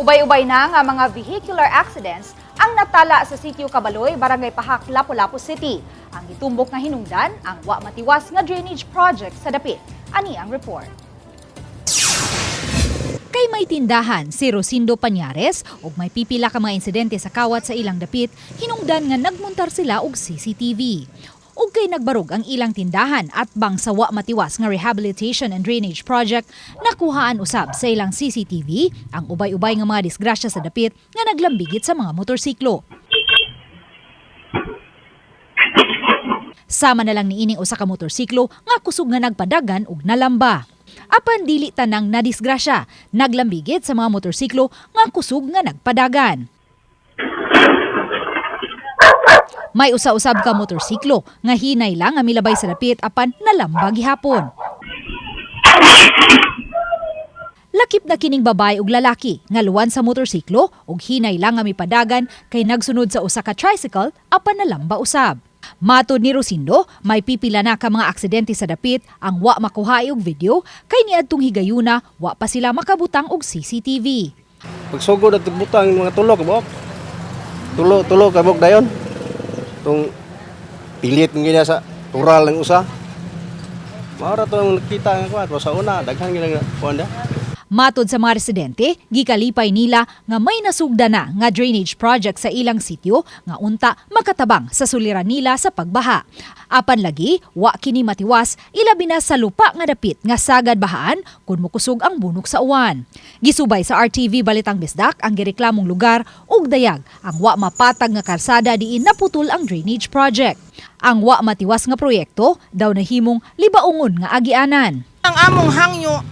Ubay-ubay na nga mga vehicular accidents ang natala sa Sitio Cabaloy, Barangay Pahak, Lapu-Lapu City. Ang gitumbok nga hinungdan ang wa matiwas nga drainage project sa dapit. Ani ang report. Kay may tindahan si Rosindo Pañares ug may pipila ka mga insidente sa kawat sa ilang dapit, hinungdan nga nagmuntar sila og CCTV. Ug kay nagbarog ang ilang tindahan at bang sa wa matiwas nga rehabilitation and drainage project, nakuhaan usab sa ilang CCTV ang ubay-ubay nga mga disgrasya sa dapit nga naglambigit sa mga motorsiklo. Sama na lang niining usa ka motorsiklo nga kusog nga nagpadagan ug nalamba. Apan dili tanang nadisgrasya, naglambigit sa mga motorsiklo nga kusog nga nagpadagan. May usa-usab ka motorsiklo nga hinay lang nga milabay sa dapit apan nalamba gihapon. Lakip na kining babae ug lalaki nga luwan sa motorsiklo ug hinay lang nga mipadagan kay nagsunod sa usa ka tricycle apan nalamba usab. Matod ni Rosindo, may pipila na ka mga aksidente sa dapit ang wa makuha og video kay niadtong higayuna wa pa sila makabutang og CCTV. Pagsugod at butang mga tulo ka buok. Tulo tulo ka buok dayon. Tung pilit nga gina sa tural ng usa. Maura to ang nakita nga kuan sa una daghan gina nga kuan da. Matod sa mga residente, gikalipay nila nga may nasugda na nga drainage project sa ilang sityo nga unta makatabang sa suliran nila sa pagbaha. Apan lagi, wa kini matiwas ilabi na sa lupa nga dapit nga sagad bahaan kung mukusog ang bunok sa uwan. Gisubay sa RTV Balitang Bisdak ang gireklamong lugar ug dayag ang wa mapatag nga karsada diin naputol ang drainage project. Ang wa matiwas nga proyekto daw nahimong libaungon nga agianan. Ang among hangyo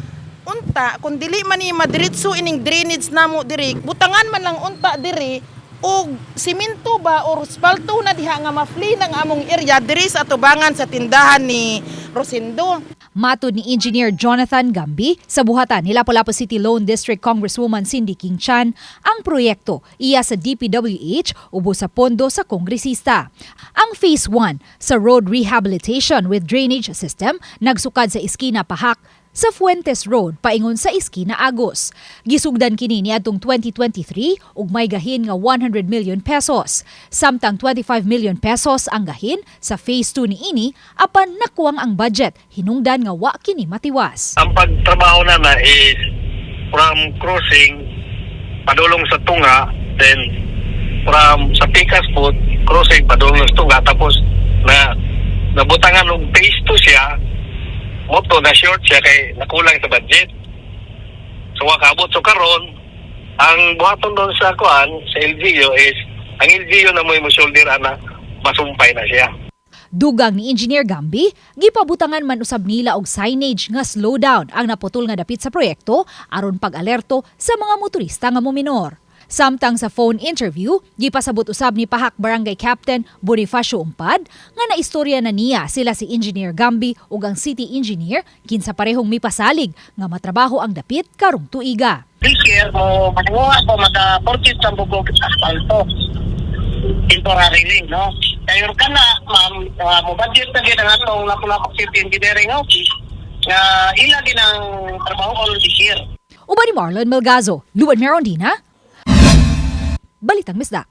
unta kung dili man ni madiretso ining drainage namo diri, butangan man lang unta diri og simento ba or spalto na diha nga ma-flee ng among area diri sa atubangan sa tindahan ni Rosendo. Matod ni Engineer Jonathan Gambi sa buhatan ni Lapu-Lapu City Lone District Congresswoman Cindy King Chan, ang proyekto iya sa DPWH ubos sa pondo sa kongresista. Ang Phase 1 sa road rehabilitation with drainage system nagsukad sa Iskina Pahak sa Fuentes Road paingon sa Iskina Agos. Gisugdan kini niadtong 2023 ug may gahin nga 100 million pesos. Samtang 25 million pesos ang gahin sa Phase 2 niini apan nakuwang ang budget hinungdan nga wa kini matiwas. Ang pagtrabaho na na is from crossing padulong sa Tunga, then from sa Picas Food, crossing padulong sa Tunga, tapos na nabutangan og phase 2 siya, moto na short siya kay nakulang sa budget. So wakabot so karon ang buhaton doon sa kuan sa LGU is ang LGU na mo shoulder ana masumpay na siya. Dugang ni Engineer Gambi, gipabutangan man usab nila og signage nga slowdown ang naputol nga dapit sa proyekto aron pag-alerto sa mga motorista nga mominor. Samtang sa phone interview, gipasabot usab ni Pahak Barangay Captain Bonifacio Umpad nga naistorya na niya sila si Engineer Gambi ug ang City Engineer kinsa parehong mipasalig nga matrabaho ang dapit karong tuiga. This year, mo manguha ko maka-purchase ng bugog asfalto. Temporarily, no? Kayo ka na, ma'am, mo budget na gid ang atong Lapu-Lapu City Engineering Office nga ila gid ang trabaho all this year. Uban ni Marlon Melgazo, Luan Merondina, Balitang Misda.